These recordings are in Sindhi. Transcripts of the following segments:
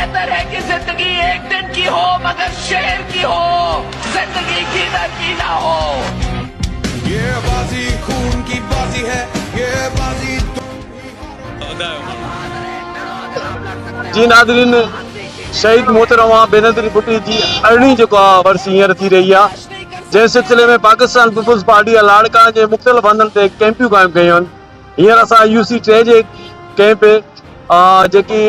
बेहतर है कि जिंदगी एक दिन की हो मगर शेर की हो, जिंदगी गीदड़ की ना हो। ये बाजी खून की बाजी है, ये बाजी। جي ناظرين شهيد محترمه بينظير ڀٽي جي ارڙهين جيڪو آ ورسي هينئر ٿي رهي آ جنهن سلسلي ۾ پاڪستان پيپلز پارٽي لاڙڪاڻي جي مختلف هنڌن تي ڪيمپيون قائم ڪيون آهن هينئر اسان يو سي ٽي جي ڪئمپ جيڪي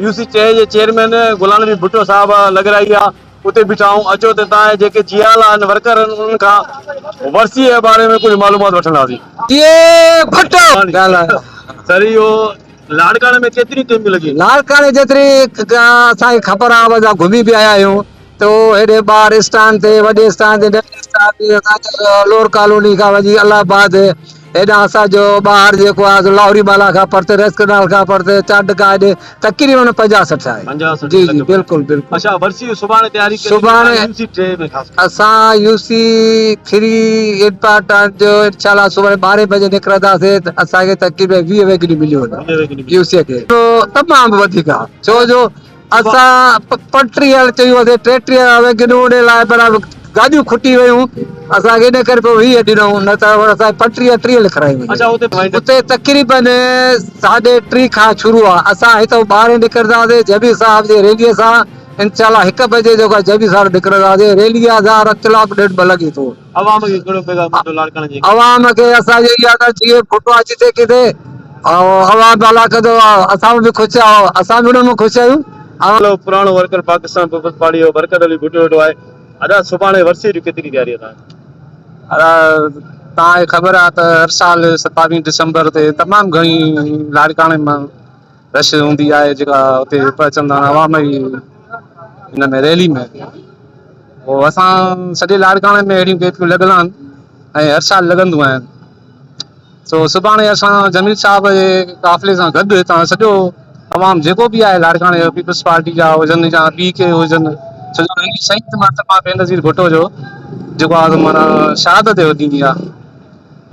يو سي ٽي جي چيئرمين غلام نبي ڀٽو صاحب لڳرائي آ اتي بيٺا آهيون اچو ته تان جيڪي جيال آهن ورڪر آهن انهن کان ورسي جي باري ۾ ڪجهه معلومات وٺنداسين. جي ڀٽو ڳالهايو. سر اهو لاڙڪاڻي ۾ ڪيتريون ڪيمپيون لڳيون؟ لاڙڪاڻي جيتري اسان کي خبر آ اسان گهمي به آيا آهيون ته هيڏي ٻاهر اسٽان تي وڏي اسٽان تي ننڍي اسٽان تي اسان لوئر ڪالوني کان وڃي الله آباد هيڏانهن اسان جو ٻاهر جيڪو آهي سو لاهوري بالا کان پرتي ريس ڪئنال کان پرتي چانڊڪا هيڏي تقريبن 50 60 آهي. 50 60 جي جي بلڪل بلڪل. اڇا ورسي جو سڀاڻي تياري ڪري سڀاڻي يو سي 3 ۾ خاص ڪري. اسان يو سي 3 امپارٽنٽ جو انشاء الله سڀاڻي 12 بجي نڪرنداسين ته اسان کي تقريبن 20 ويگنيون مليون وينديون يو سي کي تمام وڌيڪ آهي ڇو جو اسان 35 چيون سي 33 ويگنون ان لاء پر گاڏيون کٽي ويون اسان کي ان ڪري پوء 20 ڏنائون نه ته اسان 35 30 لکرايون اتي تقريبن ساڍي ٽي کان شروع آ اسان هتان ٻارهين نڪرنداسين جبي صاحب جي ريلي سان انشاء الله هڪ بجي جيڪو جبي صاحب نڪرنداسين ريلي سان ڪلاڪ ڏيڍ ٻه لڳي ٿو. عوام کي ڪهڙو پيغام ڏيندو لاڙڪاڻي جي. عوام کي اسان جي اها ته جيئي ڦٽو آ جتي ڪٿي عوام به الله ڪندو اسان به خوش آهيون اسان به انهن مان خوش آهيون. هلو پراڻو ورڪر پاڪستان پيپلز پارٽي جو برڪت علي ڀٽو ويٺو آهي ادا سڀاڻي ورسي جون ڪيتري تياري اٿا. ادا توهان کي خبر آ ته هر سال 27 ڊسمبر تي تمام گهڻي لاڙڪاڻي مان رش هوندي آهي جيڪا اتي پهچندا آهن عوام جي ان ۾ ريلي ۾ پوء اسان سڄي لاڙڪاڻي ۾ اهڙيون ڪيتريون لڳل آهن ۽ هر سال لڳنديون آهن سو سڀاڻي اسان جميل صاحب جي قافلي سان گڏ هتان سڄو عوام جيڪو به آهي لاڙڪاڻي جو پيپلز پارٽي جا هجن يا ٻي ڪي هجن ڇو جو شهيد محترمه بينظير ڀٽو جو جيڪو آهي معنيٰ شهادت ڏيندي آهي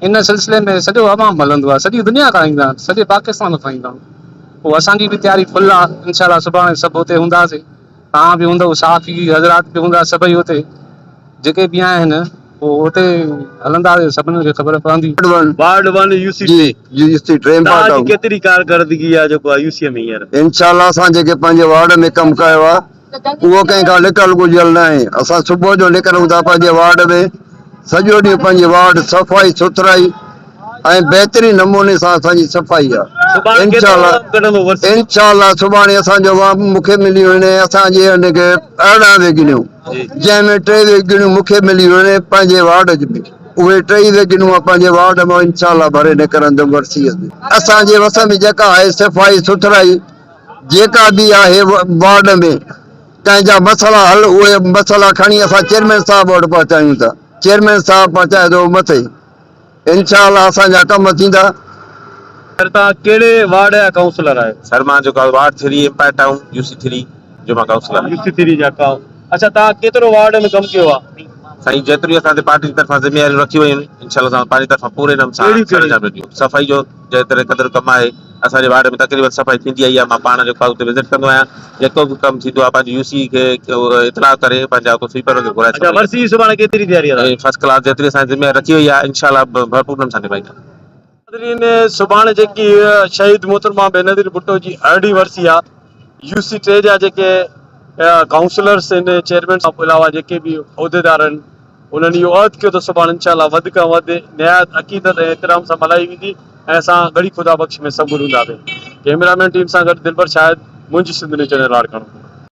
ان سلسلي ۾ سڄو عوام هلندو آهي سڄي دنيا کان ايندا آهن سڄي پاڪستان کان ايندا آهن پوء اسان جي به تياري فل آهي انشاء الله سڀاڻي سڀ اتي هونداسين توهان به هوندؤ صحافي حضرات به هوندا سڀئي اتي جيڪي به آهن پوء اتي هلنداسين سڀني کي خبر پوندي. وارڊ ون يو سي ٽي جي يو سي ٽي توهان جي ڪيتري ڪارڪردگي آهي جيڪو آهي يو سي ۾ هينئر. انشاء الله اسان جيڪي پنهنجي وارڊ ۾ ڪم ڪيو آهي اهو ڪنهن کان لڪل ڳجهيل ناهي. اسان صبح جو نڪرون ٿا پنهنجي وارڊ ۾ سڄو ڏينهن پنهنجي وارڊ صفائي سٿرائي ۽ بهترين نموني سان اسان جي صفائي آهي انشاء الله انشاء الله سڀاڻي اسان جو وام مون کي ملي وڃي اسان جي ان کي 18 ويگنيون جنهن ۾ ٽي ويگنيون مون کي ملي وڃي پنهنجي وارڊ جي ۾ اهي ٽئي ويگنيون مان پنهنجي وارڊ مان انشاء الله ڀري نڪرندم ورسيء تي اسان جي وس ۾ جيڪا آهي صفائي سٿرائي جيڪا به آهي وارڊ ۾ ڪنهن جا مسئلا حل اهي مسئلا کڻي اسان چيئرمين صاحب وٽ پهچايون ٿا چيئرمين صاحب پهچائي ٿو مٿي انشاء الله اسان جا ڪم ٿيندا. سر توهان ڪهڙي وارڊ جا ڪائونسلر آهيو؟ سر مان جيڪو آهي ward three Empire Town U C three جو مان ڪائونسلر آهيان. يو سي ٿري جا ڪائون اڇا توهان ڪيترو وارڊ ۾ ڪم ڪيو آهي؟ سائين جيتريون اسان تي پارٽي جي طرفان ذميواريون رکيون ويون آهن انشاء الله اسان پنهنجي طرفان پوري نم سان ڪهڙيون سر ڪهڙيون؟ انجام ڏنيون صفائي جو جيتري قدر ڪم آهي اسان جي وارڊ ۾ تقريبن صفائي ٿيندي آئي آهي مان پاڻ جيڪو آهي اتي وزٽ ڪندو آهيان جيڪو به ڪم ٿيندو آهي پنهنجي يو سي کي اطلاع ڪري پنهنجا اتو سوئيپر کي گهرائي اڇا ورسي جي سڀاڻي ڪيتري تياري آهي فرسٽ ڪلاس جيتري اسان جي ذميواري رکي وئي آهي انشاء الله ڀرپور نموني سان نڀائيندا. ناظرين سڀاڻي جيڪي شهيد محترمه بينظير ڀٽو جي ارڙهين ورسي آهي يو سي ٽي جا جيڪي ڪائونسلرس آهن چيئرمين صاحب علاوه جيڪي به عهديدار آهن انهن اهو عهد ڪيو ته سڀاڻ انشاء الله وڌ کان وڌ نهايت عقيدت ۽ احترام سان ملهائي ويندي ۽ اسان ڳڙهي خدا بخش ۾ سڀ گڏ هونداسين. ڪئميرا مين ٽيم سان گڏ دلبر شاهد، منهنجي سنڌ نيوز چينل لاڙڪاڻو.